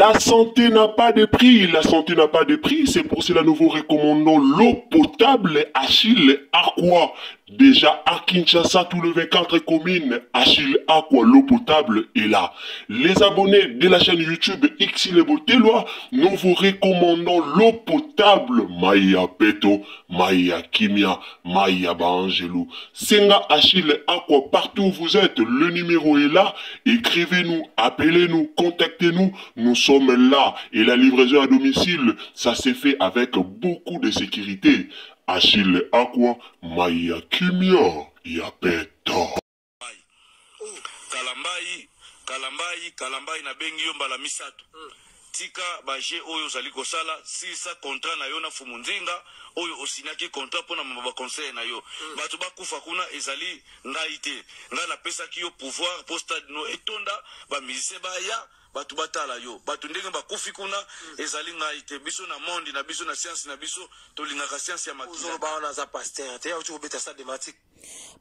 La santé n'a pas de prix, la santé n'a pas de prix, c'est pour cela nous vous recommandons l'eau potable Achille Aqua. Déjà à Kinshasa, tout le 24 communes, Achille Aqua, l'eau potable est là. Les abonnés de la chaîne YouTube Xile Boteloi, nous vous recommandons l'eau potable Maya Peto, Maya Kimia, Maya Baangelou. Senga Achille Aqua, partout où vous êtes, le numéro est là. Écrivez-nous, appelez-nous, contactez-nous. Nous sommes là. Et la livraison à domicile, ça s'est fait avec beaucoup de sécurité. Achille Aqua, Maya Kimia, Yapeto. Kalambayi, Kalambayi, Kalambayi nabengi yo mbala misato. Tika ba jeux oyo ozali kosala, silisa contrat na yo na Fumu Nzinga oyo osignaki contrat mpo na ba conseil na yo. Bato bakufa kuna ezali ngai te. Ngai napesaki yo pouvoir mpo stade no etonda, ba musiciens baya, bato batala yo. Bato ndenge bakufi kuna ezali ngai te. Biso na monde na biso na science na biso tolingaka science ya makila. Ozoloba wana aza pasteur te, auti kobeta stade de Martyrs.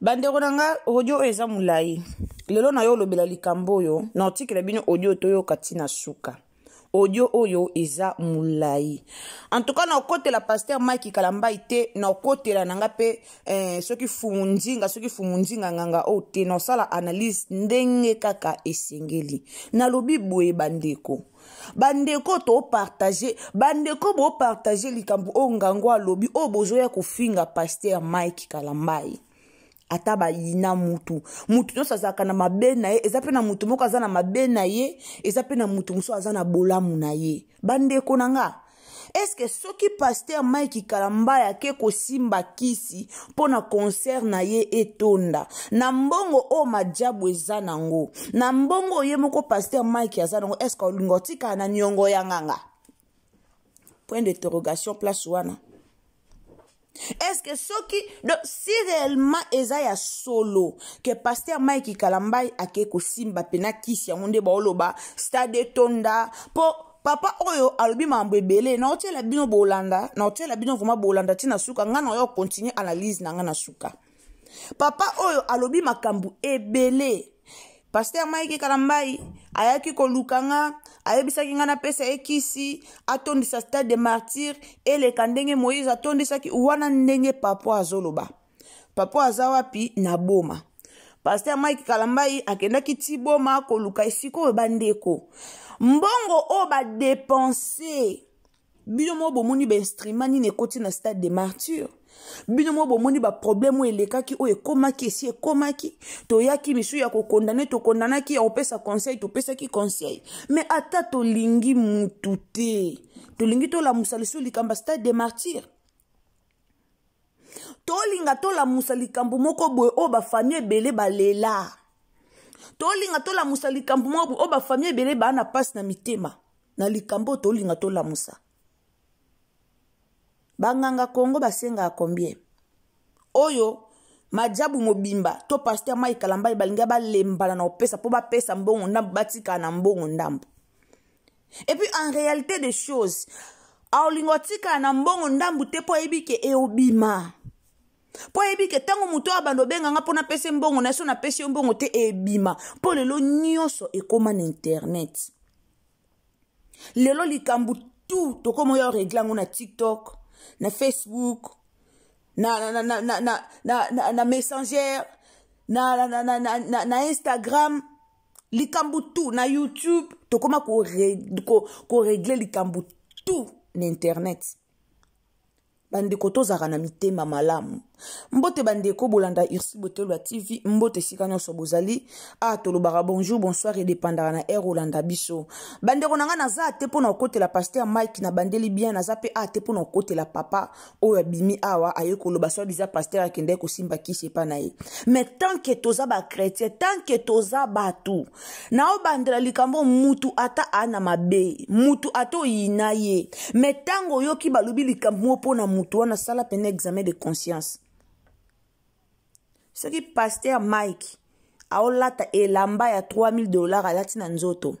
Bandeko na nga, audio oyo eza molai. Lelo na yo olobela likambo oyo, na otikela bino audio toyoka ntina suka. Audio oyo eza molai. En tout cas, na okotela pasteur Mike Kalambayi te, na okotela na nga pe soki fumu nzinga, soki fumu nzinga nganga oyo te, na osala analyse ndenge kaka esengeli. Nalobi boye bandeko. Bandeko to partager, bandeko bo partager likambo oyo ngango alobi, oyo bozoya kofinga pasteur Mike Kalambayi. Ata bayina mutu, mutu nyonso azalaka na mabe na ye, eza pe na mutu moko aza na mabe na ye, eza pe na mutu mosusu aza na bolamu na ye. Bandeko na nga, est-ce que soki pasteur Mike Kalambayi ake kosimba kisi mpo na concert na ye etonda, na mbongo oyo majabu eza nango, na mbongo ye moko pasteur Mike aza nango, est-ce que olinga otikala na niongo ya nganga? Point d'interrogation place wana. Est-ce que soki, donc, si réellement eza ya solo que pasteur Mike Kalambayi ake kosimba pena kisi yango nde baoloba stade etonda, po papa oyo alobi mambo ebele, na otiela bino bolanda, na otiela bino vraiment bolanda tina suka, nga na yo continuer analyse na nga na suka. Papa oyo alobi makambo ebele. Pasteur Mike Kalambayi ayaki koluka nga, ayebisaki nga napesa ye kisi, atondisa stade de martyr, eleka ndenge Moïse atondisaki, wana ndenge papa azoloba. Papa aza wapi? Na Boma. Pasteur Mike Kalambayi akendaki ti Boma koluka esika oyo bandeko. Mbongo oyo ba dépenser, bino moko bomoni ba instrument nini ekoti na stade de martyr, bino moko bomoni ba problème oyo elekaki, oyo ekomaki, esi ekomaki, toyaki misu ya kokondane, tokondanaki, ya kopesa conseil, topesaki conseil. Mais ata tolingi mutu te, tolingi tolamusa lisusu likambo ya stade de martyr, tolinga tolamusa likambo moko boye oyo ba famille ebele balela, tolinga tolamusa likambo moko boye oyo ba famille ebele baa na pasi na mitema. Na likambo oyo tolinga tolamusa. Banganga Congo basengaka combien? Oyo majabu mobimba to pasteur Mike Kalambayi balingi balembana na kopesa po bapesa mbongo ndambo, batikala na mbongo ndambo. Et puis en réalité des choses, aolinga otikala na mbongo ndambo te po ayebi ke eobima. Po ayebi ke ntango moto oyo abanda obenga nga mpo napesa ye mbongo na ye, so napesi yo mbongo te ebima. Po lelo nyonso ekoma na internet. Lelo likambo tout tokoma oyo régler yango na TikTok, na Facebook, na Messenger, na Instagram, likambo tout na YouTube, tokoma ko régler likambo tout na internet. Bandeko tozalaka na mitema malamu. Mbote bandeko bolanda Ursi Botelwa TV, mbote esika nyonso bozali. Tolobaka bonjour, bonsoir et dépendaka na heure olanda biso. Bandeko na nga naza te mpona kokotela pasteur Mike na bandeli bien, naza pe a te mpona kokotela papa oyo abimi awa aye koloba soit disant pasteur akendaki kosimba kisi epa na ye. Mais tant que toza ba chrétien, tant que toza bato, na obandela likambo mutu ata ana mabe, mutu ata oyina ye. Mais tango oyoki balobi likambo moko mpona mutu wana, sala pene examen de conscience. Soki pasteur Mike aolata elamba ya 3000 $ alati na nzoto,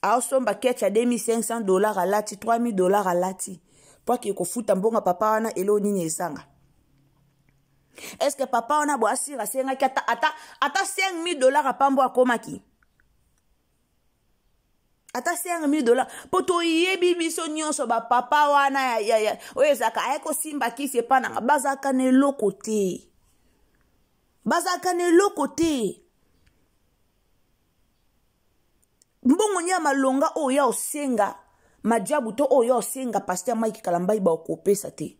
aosomba ketch ya 2500 $ alati, 3000 $ alati, po ake kofuta mbongo papa wana eloko nini ezanga. Est-ce que papa wana bo asira asengaki ata 5000 $ apambo akomaki? Ata 5000 dollars mpo toyebi biso nyonso bapapa wana ya, ya, ya, oyo ezalaka aye kosimba kisi epa nanga, bazalaka na eloko te, bazalaka na eloko te. Mbongo nya malonga oyo ya osenga majabu to oyo ya osenga pasteur Mike Kalambayi bakopesa te.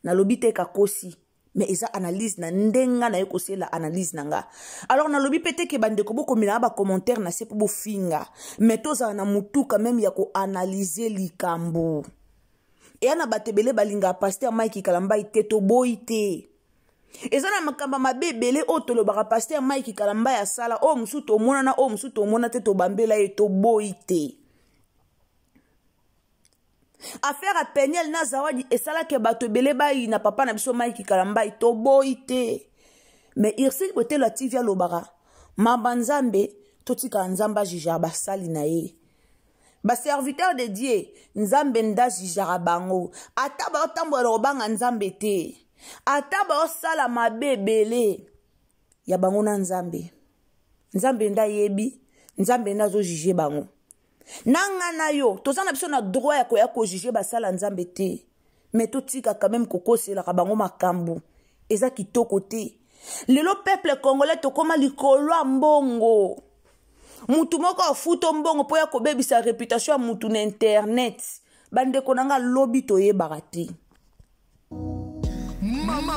Nalobi te kakosi, mais eza analyse na ndenga na ye kosela analyse na nga. Alors nalobi pe te ke bandeko bokomela ba commentaire na se po bofinga, mais tozala na mutu quand même ya koanalyse likambo. Eya na bato ebele balingaka pasteur Mike Kalambayi te, toboyi te. Eza na makambo mabe ebele oyo tolobaka pasteur Mike Kalambayi asala, oyo mosusu tomonana, oyo mosusu tomona te, tobambela ye, toboyi te. Affaire ya Peniel na Zawadi esalaki bato ebele bayina papa na biso Mike Kalambayi, toboyi te. Mais Ursule Botelo TV alobaka mamba Nzambe, totika Nzambe ajijaka basali na ye. Ba serviteur de Dieu, Nzambe nda jijaka bango. Ata baotambola na kobanga Nzambe te, ata baosala mabe ebele ya bango na Nzambe. Nzambe nda yebi, Nzambe nda azojuge bango. Na nga na yo toza na biso na droit ya koya kojuge basala Nzambe te, mais totika quand même kokoselaka bango makambo eza kitoko te. Lelo peuple congolais tokoma likolo ya mbongo. Mutu moko afuta mbongo mpo ya kobebisa réputation ya mutu na internet. Bandeko na nga, lobi toyebaka te. Mama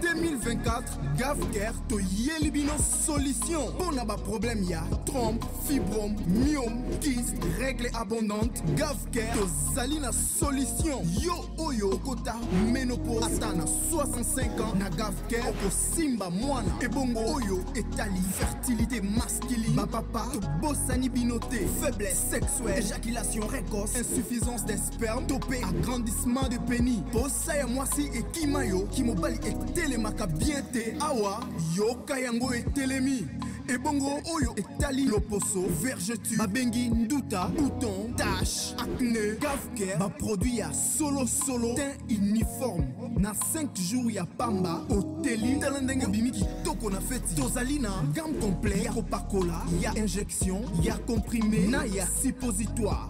2024, Gavcare toyeli bino solution mpona baproblème ya trompe, fibrome, myome, kyste, règle abondante. Gavcare tozali na solution. Yo oyo okota ménopause ata na 65 ans, na Gavcare okosimba mwana. Ebongo oyo etali fertilité masculine, bapapa tobosani bino te. Faiblesse sexuelle, éjaculation précoce, insuffisance des sperme to mpe agrandissement de pénis, posa ya mwasi ekima yo, kimobali etelemaka bien te, awa yoka yango etelemi. Ebongo oyo etali loposo, vergeture babengi nduta, bouton, tache, acné, Gavcare baproduit ya solo solo, teint uniforme na 5 jours ya pamba oteli, tala ndenge obimi kitoko na feti. Tozali na gamme complet ya kopakola, ya injection, ya comprimé na ya suppositoire.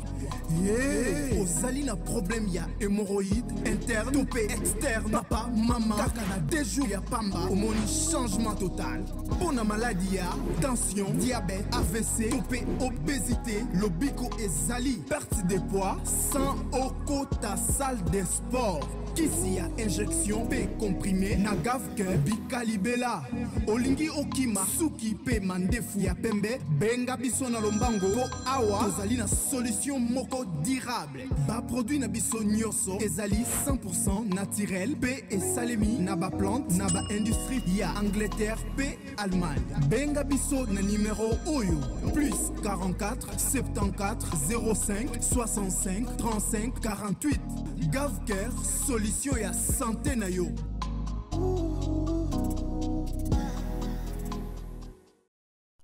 Yeah. Ozali na problème ya hémorroïde interne to mpe externe, papa, mama, kaka na 2 jours ya pamba omoni changement total. Mpo na maladi ya tension, diabète, AVC to mpe obésité, lobiko ezali perte de poids sans okota salle de sport. Kisi ya injection mpe comprimé na Gavcare bikalibela. Olingi okima suki mpe mandefu ya pembe, benga biso na lombango mpo awa tozali na solution moko durable. Baproduit na biso nyonso ezali 100% naturel mpe esalemi na baplante na baindustrie ya Angleterre mpe Allemagne. Benga biso na numero oyo: plus 44 74 05 65 35 48. Gavcare, solution ya santé na yo.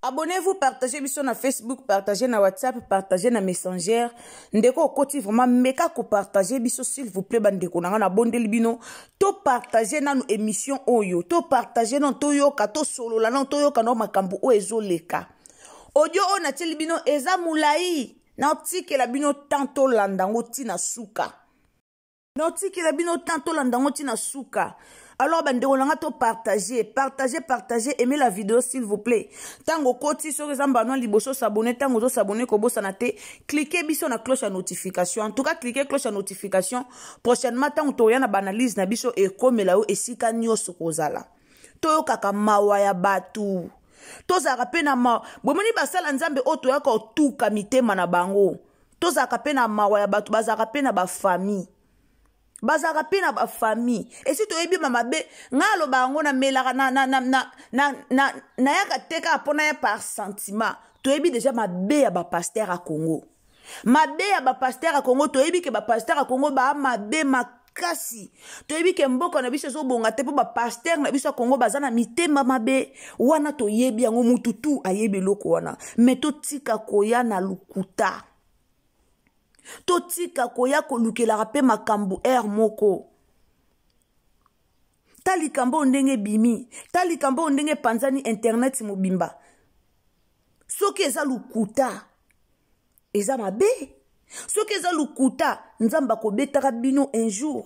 Abonnez-vous, partagez biso na Facebook, partagez na WhatsApp, partagez na Messenger. Ndeko okoti vraiment meka ko partager biso s'il vous plaît, bandeko na nga na bondeli bino. To partager nanu émission oyo, to partager non to yoka, to solola non to yoka no makambo oyo ezoleka. Audio oyo natieli bino eza molai, natikela bino temps tolanda yango tina suka. Natikela bino temps tolanda yango tina suka. Alors bandeko na nga, to partager, partager, partager, aimez la vidéo s'il vous plaît. Tango koti soki eza mbano liboso s'abonner, tango ozo s'abonner kobosana te, cliquez biso na cloche ya notification. En tout cas cliquez cloche ya notification, prochainement tango toya na banalise na biso ekomela yo esika nyonso kozala. Toyokaka mawa ya bato, tozalaka mpe na mawa. Bomoni basala Nzambe oyo toyaka kotuka mitema na bango, tozalaka mpe na mawa ya bato, bazalaka mpe na bafamille, bazalaka mpe na bafamille. Esi toyebi ma mabe, ngai aloba yango namelaka nayaka te kaka mpo naya par sentiment. Toyebi deja mabe ya bapasteur ya Congo, mabe ya bapasteur ya Congo. Toyebi ke bapasteur ya Congo baa mabe makasi. Toyebi ke mboka na biso ezobonga te mpo bapasteur na biso ya Congo baza na mitema mabe wana. Toyebi yango, mutu tu ayebi eloko wana. Me totika koya na lokuta, totika koya kolukelaka mpe makambo aire moko. Ta likambo oyo ndenge ebimi, ta likambo oyo ndenge epanzani internet mobimba. Soki eza lokuta, eza mabe. Soki eza lokuta, Nzambe akobetaka bino un jour.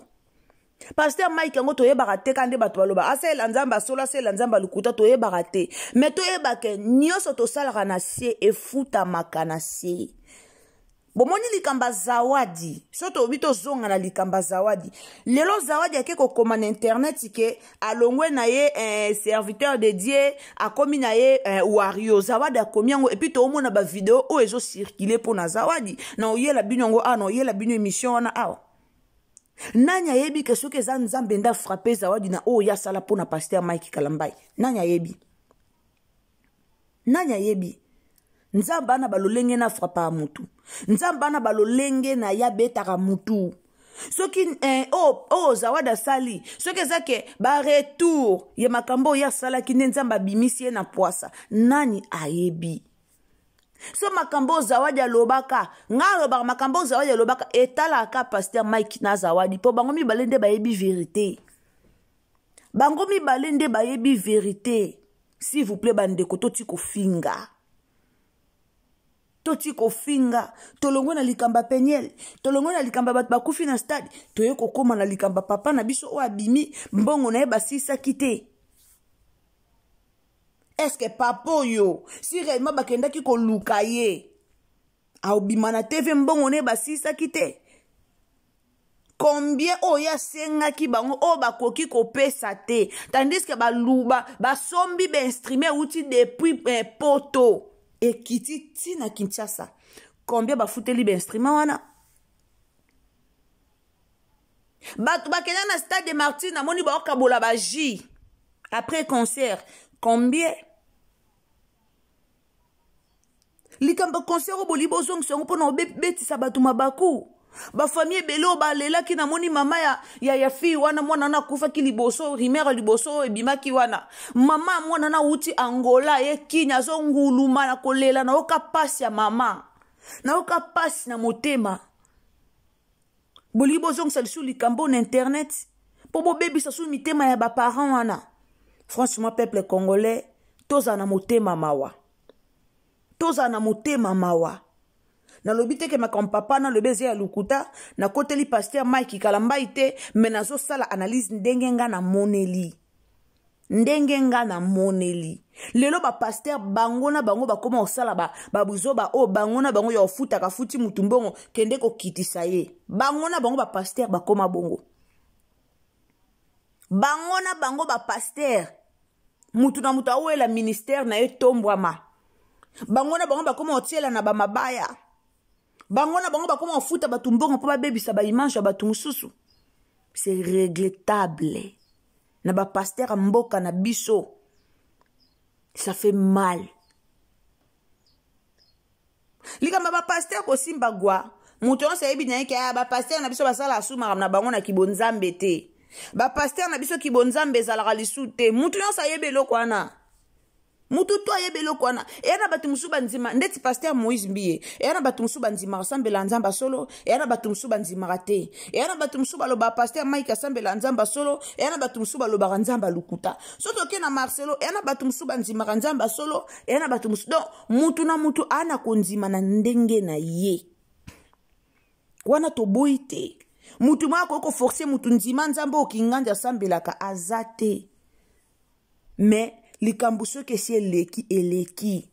Pasteur Mike yango toyebaka te, ka nde bato baloba asalela Nzambe asolo, asalela Nzambe lokuta, toyebaka te. Me toyebake nyonso tosalaka na se efutamaka na se. Bomoni likambo ya Zawadi, so toyebi tozonga na likambo ya Zawadi. Lelo Zawadi ake kokoma na internet ke alongwe na ye serviteur de Dieu, akomi na ye wario. Zawadi akomi yango, et puis toomona ba video oyo ezo circuler mpo na Zawadi. Na oyela bino yango awa, na oyela bino émission wana awa. Nani ayebi ke soki eza Nzambe nde afrappe Zawadi na oyo ye asala mpo na pasteur Mike Kalambayi? Nani ayebi? Nani ayebi? Nzambe ana balolenge na frappaka mutu. Nzambe ana balolenge na ye abetaka mutu. Soki oyo Zawadi asali, soki eza ke ba retour ya makambo oyo asalaki nde Nzambe abimisi ye na pwasa, nani ayebi? So makambo oyo Zawadi alobaka, nga alobaka makambo oyo Zawadi alobaka, etalaka pasteur Mike na Zawadi, po bango mibale nde bayebi vérité. Bango mibale nde bayebi vérité. S'il vous plaît, bandeko, toti kofinga. Toti kofinga. Tolongwe na likamba Peniel, tolongwe na likamba bato bakufi na stade, toye kokoma na likamba papa na biso oyo abimi, mbongo na ye basisaki te. Est-ce que papa oyo, si réellement bakendaki koluka ye, aobima na TV mbongo na ye basisaki te? Combien oyo asengaki bango oyo bakoki kopesa te, tandis que baluba basombi ba instrument euti depuis poto ekiti ti na Kinshasa. Combien bafuteli ba instrument wana? Bato bakenda na stade de Martyrs, namoni baokabola ba jus après concert. Combien? Likambo concert oyo bolingi bozongisa yango mpona obetisa bato mabaku. Bafamille ebele oyo balelaki, namoni mama ya fille wana, mwana wana akufaki liboso, rumeur liboso oyo ebimaki wana, mama ya mwana wana awuti Angola, ye Kini, azonguluma na kolela. Nayoka pasi ya mama, nayoka pasi na motema. Bolingi bozongisa lisusu likambo na internet mpo bobebisa su mitema ya baparent wana. Franchement, peuple congolais, tozala na motema mawa, tozala na motema mawa. Nalobi te ke makambo papa nalobi eza ya lokuta, nakoteli pasteur Mike Kalambayi te, me nazosala analyse ndenge nga namoneli. Ndenge nga namoneli. Lelo ba pasteur bango na bango bakoma kosala ba buzoba oyo bango na bango ya ofutaka futi mutu mbongo kende kokitisa ye. Bango na bango ba pasteur bakoma bongo. Bango na bango ba pasteur mutu na mutu awela ministère na ye tombwama. Bango na bango bakoma kotiela na ba mabaya. Bango na bango bakoma kofuta bato mbongo mpo babebisa ba image ya bato mosusu. C'est regrettable. Na ba pasteur ya mboka na biso. Ça fait mal. Likambo ba pasteur kosimba gwa, moto nyonso ayebi na ye ke, ba pasteur na biso basala asu makambo na bango na kibonzambe te. Ba pasteur na biso kibonzambe ezalaka lisu te. Moto nyonso ayebi eloko wana. Moto to ayebi eloko wana. Eya na bato mosusu bandima ndeti pasteur Moïse Mbiye. Eya na bato mosusu bandimaka sambela Nzambe solo. Eya na bato mosusu bandimaka te. Eya na bato mosusu balobaka pasteur Mike asambela Nzambe solo. Eya na bato mosusu balobaka Nzambe lokuta. Soki toke na Marcelo, eya na bato mosusu bandimaka Nzambe solo. Eya na bato mosusu. Donc mutu na mutu ana kondima na ndenge na ye. Wana toboyi te. Mutu moko akoki koforcer mutu ndima Nzambe oyo Kingandi asambelaka aza te. Mais likambo soki esi eleki, eleki.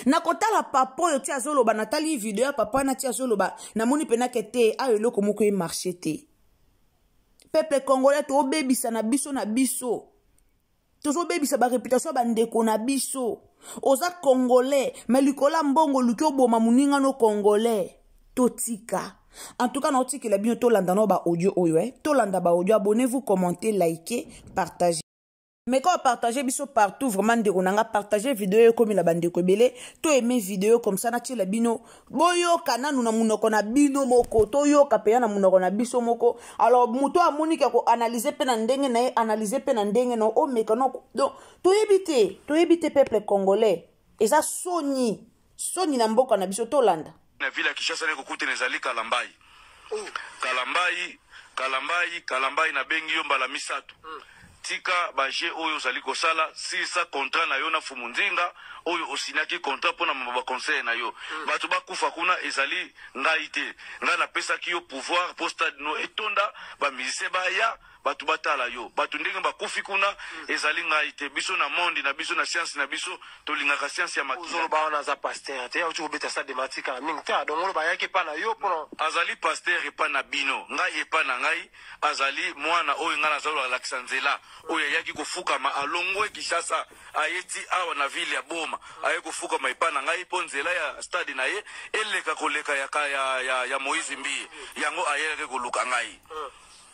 Na kotala papa oyo ti azoloba, natali video ya papa wana ti azoloba, namoni pena ke te, ayo eloko moko e marché te. Peuple congolais tobebisa na biso na biso. Tozobebisa ba réputation ya bandeko na biso. Oza congolais, mais likolo ya mbongo oluki oboma moninga no congolais. Totika. En tout cas, naotikela bino tolanda no ba audio oyo, eh. Tolanda ba audio, abonnez-vous, commentez, likez, partagez. Mais quand partagez biso partout, vraiment ndeko nanga partagez vidéo comme la bandeko ebele, to aimer vidéo comme ça na tiela bino. Boyoka nanu na munoko na bino moko, toyoka pe na munoko na biso moko. Alors muto amoni ka ko analyser pe na ndenge na ye, analyser pe na ndenge na o meka no. Donc toyebite peuple congolais. Eza soni, soni na mboka na biso tolanda. Na ville ya Kinshasa ne kokuta ezali Kalambayi. Kalambayi, Kalambayi, Kalambayi na bengi yo mbala misato. Tika ba jeu oyo ozali kosala, silisa contrat na yo na Fumu Nzinga oyo osignaki contrat mpo na mambo baconseil na yo. Bato bakufa kuna ezali ngai te. Ngai napesaki yo pouvoir mpo stade no etonda, bamusicien baya, bato batala yo. Bato ndenge bakufi kuna ezali ngai te. Biso na monde na biso, na science na biso, tolingaka science ya makila. Ozoloba wana aza pasteur te, auti kobeta stade de martyr kala mingi te, donc oloba ayaki epa na yo mpona Azali pasteur epa na bino, ngai epa na ngai azali mwana oyo ngai nazali kolakisa nzela, oyo ayaki kofukama, alongwe Kinshasa, aye ti awa na ville ya Boma, aye kofukama epa na ngai mpo nzela ya stade na ye eleka koleka ya, ya, ya, ya Moïse Mbiye. Yango ayelaki koluka ngai.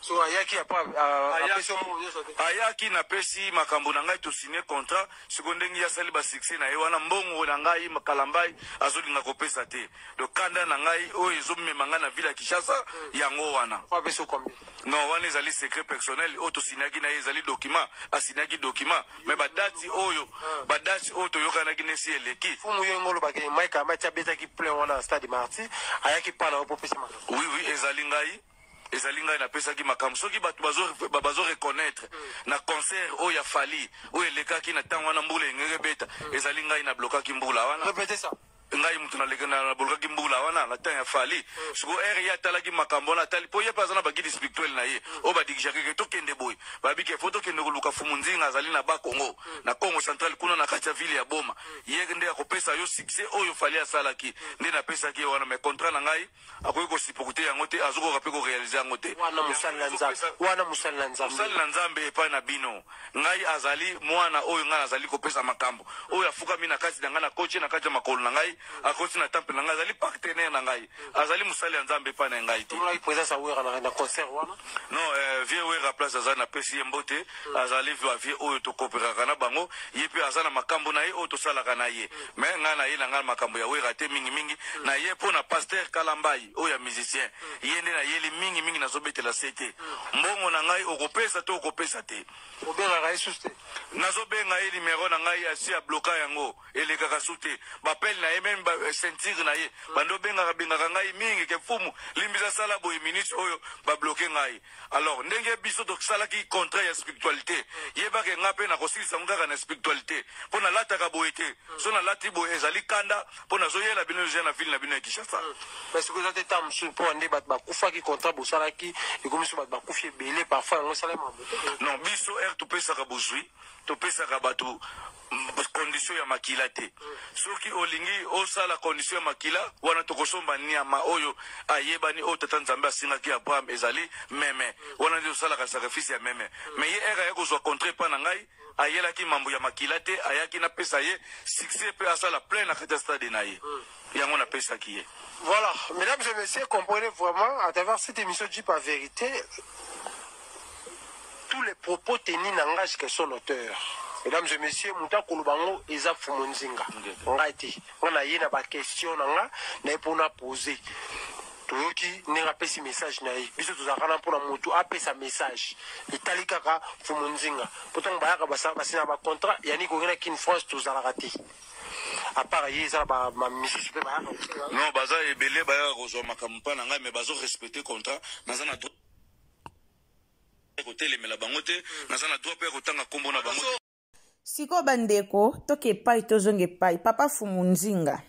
So ayaki apa apesi yo mbongo nyonso te? Ayaki, napesi makambo na ngai, tosigne contrat. Sikoyo ndenge ye asali basuccès na ye wana, mbongo na ngai Kalambai azolinga kopesa te. Donc kanda na ngai oyo ezomema ngai na ville ya Kinshasa yango wana. Apesi yo combien? Non, wana ezali secret personnel oyo tosignaki na ye, ezali document, asignaki document, mais badati oyo, badati oyo toyokanaki nesi eleki. Fumu yo ngo olobaki Mike Kalambay ti abetaki plein wana na stade martyr, ayaki pa na yo mpo opesa makambo? Oui, oui, ezali ngai. Ezali ngai napesaki makambo. Soki bato bazo reconnaître na concert oyo ya Fally oyo elekaki na ntango wana, mbula engenge ebeta, ezali ngai nablokaki mbula wana. Répétez ça. Ngai moto nablokaki mbula wana na temps ya Fally. Sikoyo ere ye atalaki makambo wana, atali mpo ye mpe aza na baguide spirituel na ye oyo badirigaka ke tokende boye, babi ke fo tokende koluka Fumu Nzinga, azali na Bakongo, na Congo Central kuna na kati ya ville ya Boma, ye nde akopesa yo succès oyo Fally asalaki. Nde napesaki ye wana, mais contrat na ngai akoki kosupporte yango te, azokoka mpe korealize yango te. Wana mosali na Nzambe, wana mosali na Nzambe. Mosali na Nzambe epai na bino, ngai azali mwana oyo ngai nazali kopesa makambo, oyo afukami na kati na ngai, nakoti na kati ya makolo na ngai, akoti na temple na ngai, azali partenaire na ngai, azali mosali ya Nzambe epai na ngai te. Tomonaki présence ya Wera na concert wana. Non, vieux Wera place aza, napesi ye mbote, azali vieux oyo tokooperaka na bango, ye mpe aza na makambo na ye oyo tosalaka na ye. Mais ngai na ye na ngai makambo ya Wera te mingimingi, na ye mpo na pasteur Kalambai oyo ya musicien, ye nde nayeli mingimingi, nazobetela se te. Mbongo na ngai okopesa to okopesa te? Obengaka ye susu te? Nazobenga ye, numero na ngai asi abloka yango, elekaka su te. Bapele na ye meme ba ceinture na ye bando obengaka bengaka ngai mingi ke mfumu limbisa, sala boye, minute oyo babloke ngai. Alors ndenge biso tosalaki contrat ya spiritualité, yebake nga mpe nakosilisa yango kaka na spiritualité, mpo nalataka boye te. So nalati boye ezali kanda, mpo nazoyela bino deja na ville na bino ya Kinshasa. Mais soki eza te ntango mosusu mpo nde bato bakufaki, contrat bosalaki ekomi so bato bakufi ebele, parfois yango esalema? Non, biso ere topesaka bozwi, topesaka bato condition ya makila te. Soki olingi osala condition ya makila wana, tokosomba nyama oyo ayebani, oyo tata Nzambe asingaki Abraham, ezali meme. Wana nde tosalaka sacrifice ya meme. Mais ye ere aye kozwa contrat epa na ngai, ayelaki mambo ya makila te, ayaki napesa ye succès mpe asala plein na kati ya stade na ye. Yango napesaki ye. Voilà, mesdames et messieurs, comprenez vraiment, à travers cette émission Jeep à Vérité, tous les propos tenus n'engagent que son auteur. Mesdames et messieurs, moto akoloba yango eza Fumu Nzinga. Ngai te, nga na ye na ba question na nga, na ye mpona poser. Toyoki ndenge apesi message na ye. Biso tozalaka na mpona moto apesa message. Etali kaka Fumu Nzinga. Po ntango bayaka basina ba contrat, yani kongi na Kin France tozalaka te. À part ye, eza na ba misusu mpe bayaka. Non, baza ebele bayaka kozwa makambo mpa na ngai, mais bazo respecte contrat. Naza na droit kotelemela bango te, naza na droit mpe ya kotanga nkombo na bango te. Sikoyo bandeko, toke epai, tozonga epai papa Fumu Nzinga.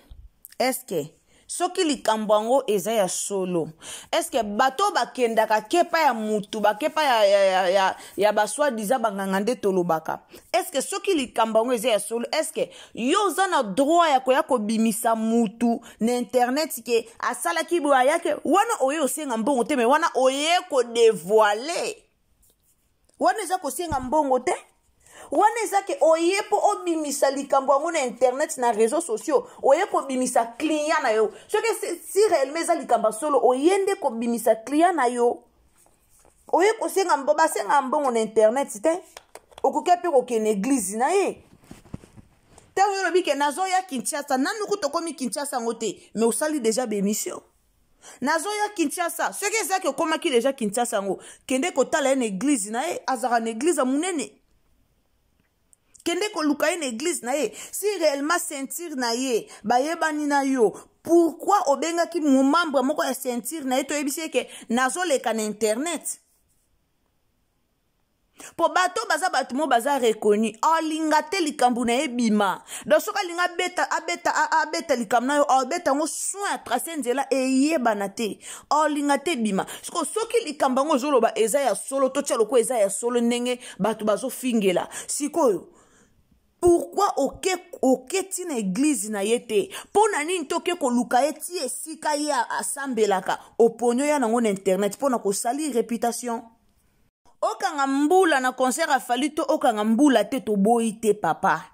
Eske soki likambo yango eza ya solo, eske bato bakendaka kepa ya mutu, bakepa ya basoi-disant banganga nde tolobaka, eske soki likambo yango eza ya solo, eske yo oza na droit ya koya kobimisa mutu na internet ke asalaki boye, ayake wana, oye osenga mbongo te, me wana oye kodévoiler, wana eza kosenga mbongo te, wana eza ke oye mpo obimisa likambo yango na internet, na réseaux sociaux, oye kobimisa client na yo. Soki si réellement eza likambo ya solo, oye nde kobimisa client na yo, oye kosenga mbo, basenga mbongo na internet te. Okoki mpe kokende église na ye. Ntango yo olobi ke nazoya Kinshasa, nanu kuta okomi Kinshasa yango te, mais osali déjà bémission, nazoya Kinshasa. Soki ezalaki okomaki déjà Kinshasa yango, kende kotala ye na église na ye, azalaka na église ya monene, kende koluka ye na église na ye. Si réellement ceinture na ye bayebani na yo, pourquoi obengaki membre moko ya ceinture na ye, toyebisi ye ke nazoleka na internet? Mpo bato baza bato mo baza reconnu, alinga te likambo na ye bima. Donc soki alinga abeta, abeta, abeta likambo na yo, abeta yango soin, atrace nzela eyebana te, alinga te bima. Siko soki likambo yango ozoloba eza ya solo, totya lokola eza ya solo ndenge bato bazofingela sikoyo, pourquoi oke oke ti na eglize na ye te? Mpo na nini te oke koluka ye ti esika ye asambelaka? Oponi oya nango na internet mpo na kosali reputation. Okanga mbula na concert afali to okanga mbula te, toboyi te papa.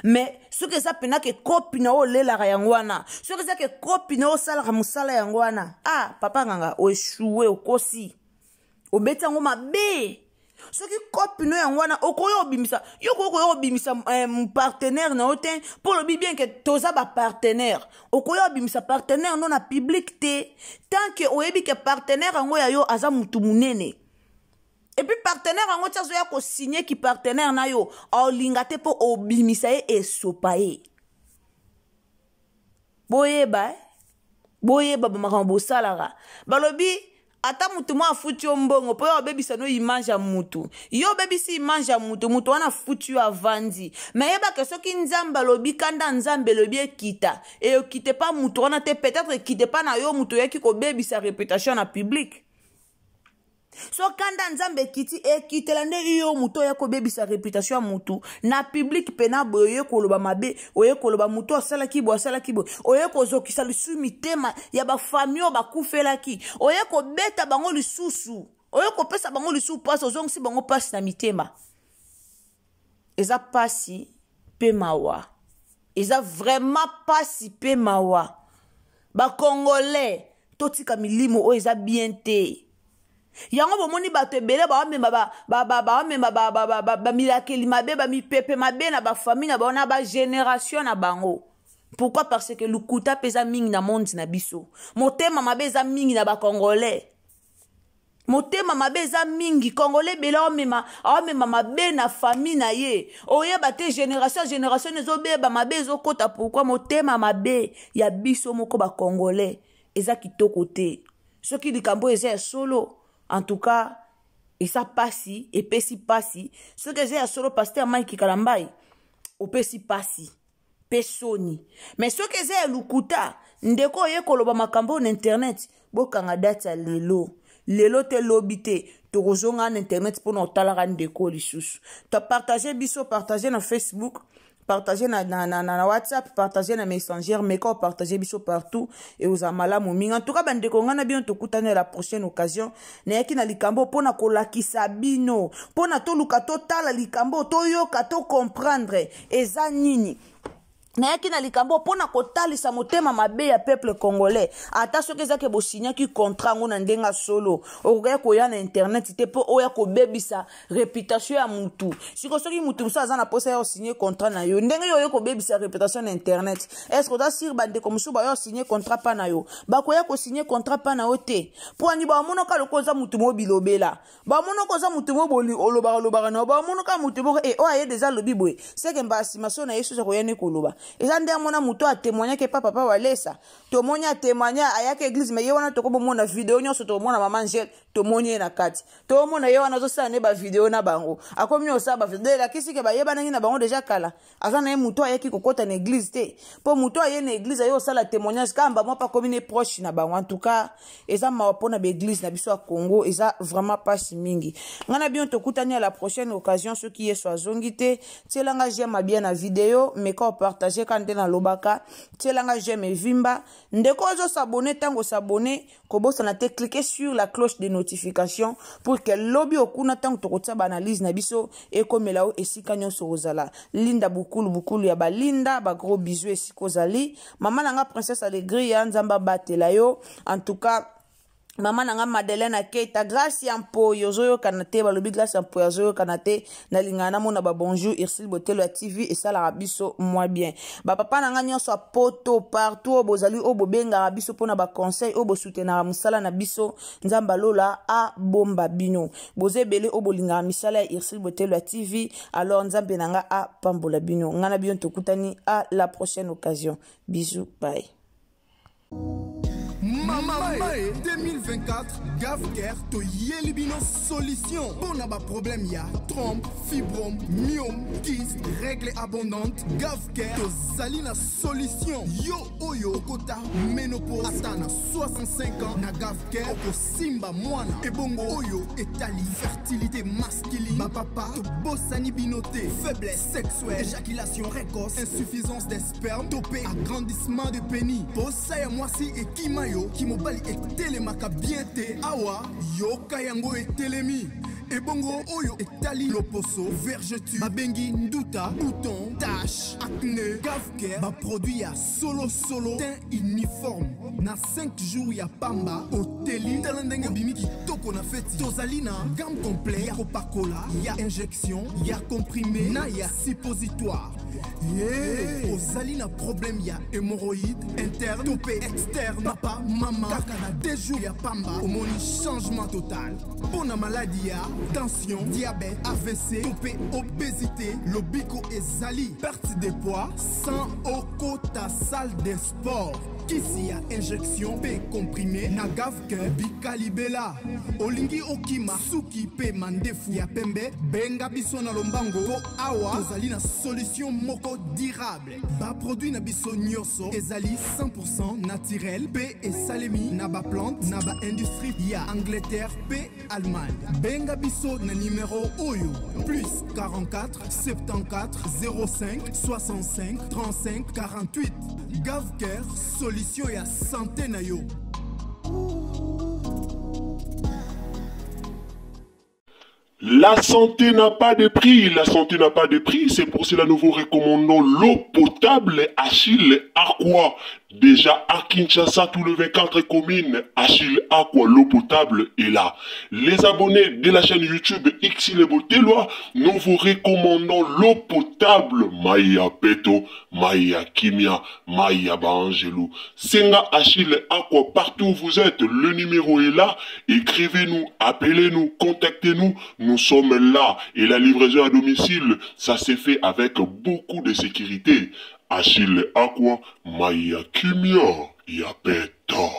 Mais soki eza mpena ke kopi na oyo olelaka yango wana, soki eza ke kopi na oyo osalaka mosala yango wana, ah papa nganga, oechoue, okosi, obeti yango mabe. Soki kopi no yango wana, okoya obimisa yo, okoki koya obimisa eh, partenaire na yo te, mpo olobi bien ke toza bapartenaire. Okoya obimisa partenaire no na public te, tant ke oyebi ke partenaire yango ya yo aza mutu monene. Epuis partenaire yango ti azoya kosigne ki partenaire na yo, aolinga te mpo obimisa ye, esopa ye. Boyeba eh? Boyeba bamakambo bosalaka. Balobi ata motu moko afuti yo mbongo mpo yo obebisa no image ya mutu, yo obebisi image ya mutu, mutu wana afuti yo, avandi. Me yebake soki Nzambe alobi, kanda Nzambe elobi ekita, ekite pa mutu wana te, peut-être ekite pa na yo mutu oyaki kobebisa réputation na public. So kanda Nzambe ekiti, ekitela nde yo moto oya kobebisa reputation ya motu na publike. Mpena boye oye koloba mabe, oye koloba motu asalaki boye, asalaki boye, oye kozokisa lisusu mitema ya bafami oyo bakufelaki, oye kobeta bango lisusu, oye kopesa bango lisusu mpasi, ozongisi bango mpasi na mitema. Eza mpasi mpe mawa, eza vraiment mpasi mpe mawa. Bacongolais, totika milimo oyo eza bien te. Yango bomoni bato ebele baamema baamema bamilakeli mabe, bamipepe mabe na bafamille na bango, na bagénération na bango. Pourquoi? Parce que lokuta mpe eza mingi na monde na biso, motema mabe eza mingi na bacongolais, motema mabe eza mingi. Congolais ebele aomema aomema mabe na famille na ye, oyeba te, génération génération ezobeba, mabe ezokota. Pourquoi? Motema mabe ya biso moko bacongolais eza kitoko te. Soki likambo eza ya solo, en tout cas eza pasi, epesi pasi. Soki eza ya solo, pasteur Mike Kalambai, opesi pasi mpe soni. Me soki eza ya lokuta, ndeko oye koloba makambo oyo na internet, bokanga date ya lelo, lelo te, lobi te, tokozonga na internet mpona kotalaka ndeko lisusu. Topartage biso, partage na Facebook, partage na WhatsApp, partage na Messenger, meka opartage biso partout, ekozala malamu mingi. En tout cas bandeko, ngai na bino tokutani la prochaine occasion. Nayaki na likambo mpona kolakisa bino, mpona toluka totala likambo, toyoka, tocomprendre eza nini. Nayaki na likambo mpona kotalisa motema mabe ya peuple congolais. Ata soki ezaki bosignaki contrat yango na ndenge ya solo, okokaki koya na internet te mpo oya kobebisa réputation ya mutu. Siko soki mutu mosusu aza na mposa ya osigne contrat na yo, ndenge yo oye kobebisa réputation na internet, est ce que oza sire bandeko mosusu bayo osigne contrat mpa na yo bakoya kosigne contrat mpa na yo te? Mpo ani bamonaka lokola oza mutu mo bilobela, bamonaka oza motu moko olobaka olobaka na yo, bamonaka motu moko e oyo aye deja alobi boye, seke mbala nsima so na ye susu akoya nde koloba. Eza nde amona motu atémoignaki epa papa Walesa, tomoni atémoigne, ayaki église, me ye wana tokobomona video nyonso, tokomona mama Angele, tomoni ye na kati, tomona ye wana azosala nde bavideo na bango, akomi osala bavideo, elakisi ke bayebanaki na bango deja kala. Aza na ye motu ayaki kokɔta na église te, mpo motu aye na église, aye osala témoignage kaka mwa mpe akomi ne proche na bango. En tout cas eza mawa mpona baeglise na biso ya Congo, eza vraiment mpasi mingi. Ngai na bino tokutani ya la prochaine occasion, soki Yesu azongi te. Tielanga j'aime bien na video, meka opartage ka nde nalobaka, tielanga j'aime evimba. Ndeko ozosabone, ntango osabone, kobosana te cliquer sur la cloche de notification pour que lobi okuna ntango tokotia baanalyse na biso ekomela yo esika nyonso kozala. Linda Bukulu, Bukulu ya balinda, bagros bisous esika ozali. Mama na nga Princesse Alegria, Nzambe abatela yo. En tout cas mama na nga Madeleine Aketa, Grâce ya Mpoyi ozoyokana te, balobi Grâce ya Mpoyi azoyokana te. Nalingaka namona babonjour. Ursile Botelo ya TV esalaka biso mwa bien. Bapapa na nga nyonso ya poto, partout oyo bozali, oyo bobengaka biso mpona baconseil, oyo bosutenaka mosala na biso, Nzambe alola abomba bino. Boza ebele oyo bolingaka misala ya Ursile Botelo ya TV, alors Nzambe na nga apambola bino. Ngai na bino tokutani à la prochaine occasion. Bisous, bye. Mama 2024, Gavcare toyeli bino solution mpo na baproblème ya trompe, fibrome, myome, kyste, règle abondante. Gavcare tozali na solution. Yo oyo okota ménopause ata na 65 ans, na Gavcare okosimba mwana. Ebongo oyo etali fertilité masculine, bapapa tobosani bino te. Faiblesse sexuelle, éjaculation précoce, insuffisance des sperme to mpe agrandissement de pénis, posa ya mwasi ekima yo, kimobali etelemaka bien te, awa yoka yango etelemi. Ebongo oyo etali loposo, vergeture babengi nduta, bouton, tache, acné, Gavcare baproduit ya solosolo, teint uniforme. Na 5 jours ya pamba oteli, tala ndenge obimi kitoko na feti. Tozali na gamme complet ya kopakola, ya injection, ya comprimé na ya suppositoire. Yeah. Ozali na problème ya hémorroïde interne to mpe externe, papa, mama, kaka na 2 jours ya pamba omoni changement total. Mpo na maladi ya tension, diabète, AVC to mpe obésité, lobiko ezali. Perte de poids sans okota salle de sport, kisi ya injection mpe comprimé na Gavcare bikalibela. Olingi okima suki mpe mandefu ya pembe, benga biso na lombango mpo awa tozali na solution moko durable. Baproduit na biso nyonso ezali 100 naturel mpe esalemi na baplante na baindustrie ya Angleterre mpe Allemagne. Benga biso na numero oyo: plus 44 74 05 65 35 48. Gavcare, solution ya santé na yo. La santé n'a pas de prix, la santé n'a pas de prix, c'est pour cela nous vous recommandons l'eau potable Achille Aqua. Déjà à Kinshasa, tout le 24 communes, Achille Aqua, l'eau potable est là. Les abonnés de la chaîne YouTube Xile Boteloi, nous vous recommandons l'eau potable Maya Peto, Maya Kimia, Maya Baangelou. Senga Achille Aqua, partout où vous êtes, le numéro est là. Écrivez-nous, appelez-nous, contactez-nous, nous sommes là. Et la livraison à domicile, ça s'est fait avec beaucoup de sécurité. Achille Aqua, Maya Kimia, Yapeto.